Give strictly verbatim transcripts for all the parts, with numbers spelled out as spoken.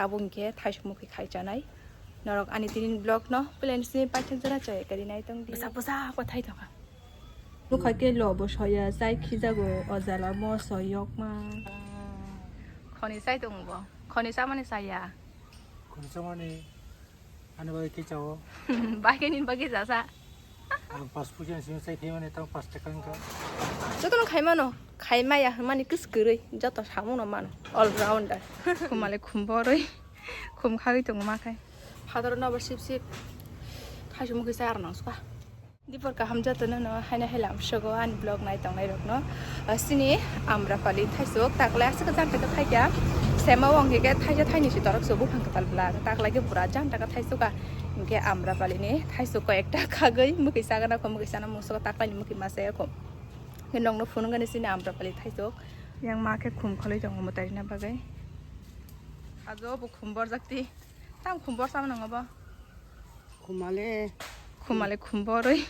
Abo hwnkhe thaisok mukhi khai chanai. Norok ani tini vlog no plain sini paithak jora chaya kari nai tong di. Bwsa bwsa bo thai thokha. Nukha ke lo bo soya chai khijago o jala mo soyok ma. Khoni chai tongo bo. Khoni chamani chaya. Khoni chamani ani bagwi khe chao. Bagwi ni bagwi jasa. Ang pas puja ni simi chai phaimani tang pas taka wngkha. Jotono khaimano, khaimaya hwnmani kwskwrwi joto samungno mano, all rounder. Khumale khumborwi, khum khagwi tongo ma khai. Phataro nobo sip sip, khaisumukhi sa arnang suka. Dipor kaham jotono no haina hela amsogo ani vlog nai tongnai rokno. Ah, sini Amrapali thaisuk, taklai aswk jang khe thaikya. Sema wng khe thaisa thaini si torok se buphang kwtal bla, taklai khe pura jang taka thaisuka. Hingke Amrapalini thaisuk koi ekta khagwi mukhi sagana kho, mukhi sana mungsugo taklaini mukhi masa ya kho. Hingke nokno phunukgani sini Amrapali thaisuk. Yang ma khe khum kholoi tongo mwtairina bagwi. Ajo bo khum borjak ti. Tam khum bor sama nango bo. Khumale. Khumale khum borwi.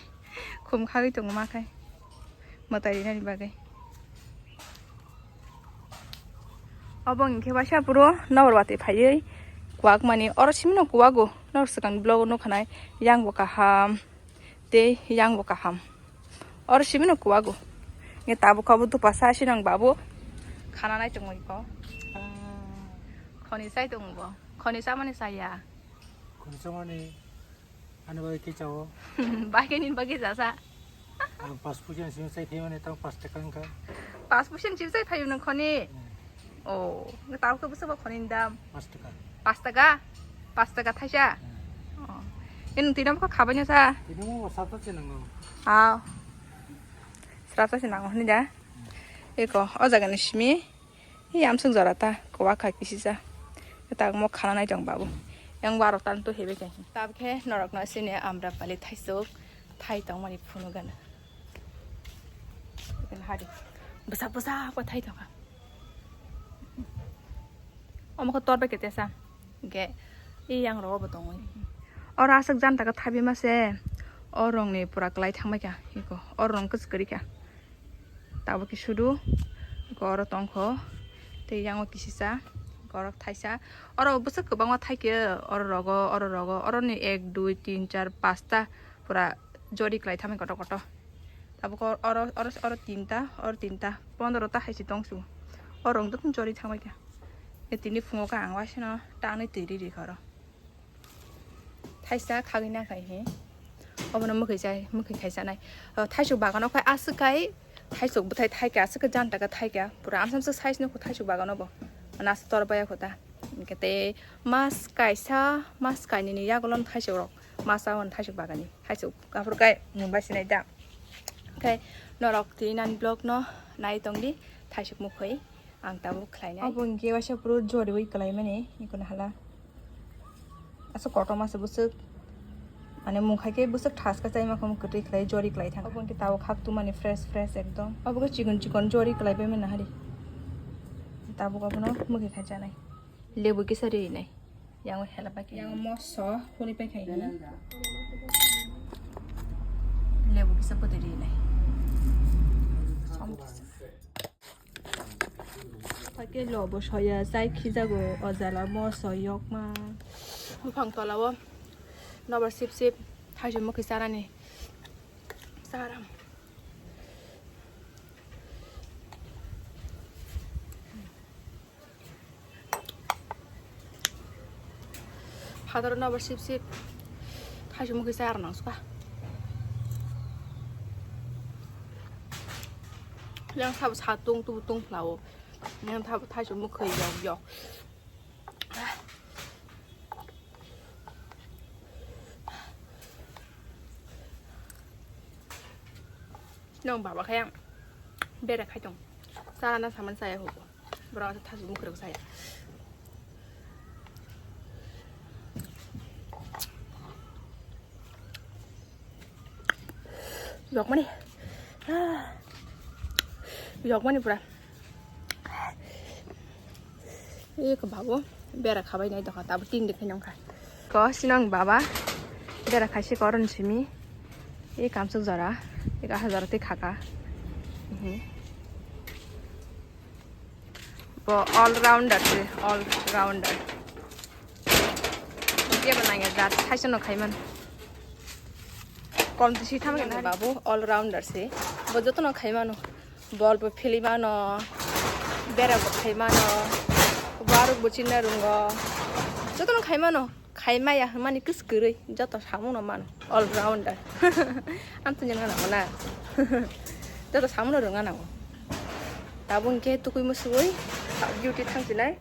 Khum khagwi tongo ma khai. Mwtai rinani bagwi. Obo hwnkhe waisa phuru nokbar watwi phaiwi kuwak mani oro simino kuwago nok swkang vlog o nukha nai yang bo kaham tei yang bo kaham oro simino kuwago nge tabuk kha bo dupasa sinang babu khana nai tongwi ko khoni sai tongo bo khoni chamani saya. Khoni chamani ani bagwi khe chao. Bagwi ni bagwi jasa. Ang pas puja ni simi chai phaimani tang pas taka wngkha. Pas puja ni simi chai phaimani khoni. Hmm. Oh, tao khe bwswk ba khoni ni dam? Pas taka. Pas taka? Pas taka thaisa? Hmm. Oh. Ini tino kha khabai no sa? Tino mo sata se nango. Ah. Srata se nango hini da. Eko, o jaga ni simi. Hi amsuk jora ta, kwak kha kisisa. Ta mo khana nai tong babu. Yang baro tan to hebe khe. Tab khe norok no sini Amrapali thaisuk, thai tong mani phunu gana. Ikan hari. Bwsa bwsa ko thai tong kha. Omo ko tor bai kete sa. Ge. I yang ro bo tong. Oro aswk jan ta ka thabi ma se. O rong ni pura klai thang bai kha. Iko. O rong kwchwk kwrwi kha. Tabuk khe sudu, oro tongkho, tei yango kisisa, oro thaisa. Oro bwswk kwbangma thaikhe, oro rogo, oro rogo, oroni ek, dui, tin, char, pasta pura jori kwlai thangmani kotor kotor. Tabuk oro, oro, oro tinta, oro tinta, pondro ta hai se tongsu. Oro wngdok jori thangmani kha. Tini phungo khe ang waisano tanwi twi riri kha oro. Thaisa khagwi na khai he. Obono mwkhwi chai, mwkhwi khai chanai. O, thaisuk bagano khai aswk khai, thaisuk bwthai thaikha, aswk khe janta khe thaikha. Pura amsa amsa size no kho thaisuk bagano bo. Nasa tor baya kho ta. Hwnkhe tei mas kaisa, mas kainwi ni yagulo no thaisuk rok. Masa hwn thaisuk bagani. Thaisuk aphuru khai mung bai sinai da. Khai norok tini nani vlog no nai tongdi, thaisuk mwkhwi. Ang tabuk khlainai. Obo hwnkhe waisa phuru joriui kwlaimani, ikono hala. Aswk kotorma se bwswk. Mane mung khai khe bwswk thaska chaima khe kwtwi khlai jori kwlai thang. Obo hwnkhe tabuk khak tumani fresh fresh ekdom. Obo khe chikon chikon jori kwlai bai mani hari. Tabuk obono mwkhwi khai chanai. Lebu kisa rinai. Yang hela pai khe. Yang moso phuri pai khai. Lebu kisa pwtwi rinai. Som kisa. Hakhe lobo soya chai khijago o jala mo soyokma. Buphang tolao nobar sip sip thaisuk mwkhwi chanani. Charam. Phataro nobar sip sip thaisuk mwkhwi cha rwnang suka. Yang sabo sa tung tubu tung phlao. Yang sabo thaisuk mwkhwi yok yok. Nong baba khe bera khai tong. Chana saman saya hugo. Bro asa thasu mukhurok saya. Yokmani. Ah. Yokmani pura. Eko babo bera khabai nai dokha tabo tin de khainong kha. Ko sinong baba bera khaisi koron simi. E kamsuk jora. E kaha jora te khaka. Mhm. Bo all rounder se, all rounder. Kebo nangya jat, thaisa no khai man. Kom tisi thama khe babu all rounder se. Bo joto no khai mano. Bol bo phili mano. Bera bo khai mano. Baruk bo chinna rungo. Joto no khai mano. Khai maya hwnmani kwswk kwrwi. Joto samung no mano. All rounder. Ang to nang nango na. Joto samung no rwngna nango. Tabuk hwnkhe tukui musui duty thang sinai.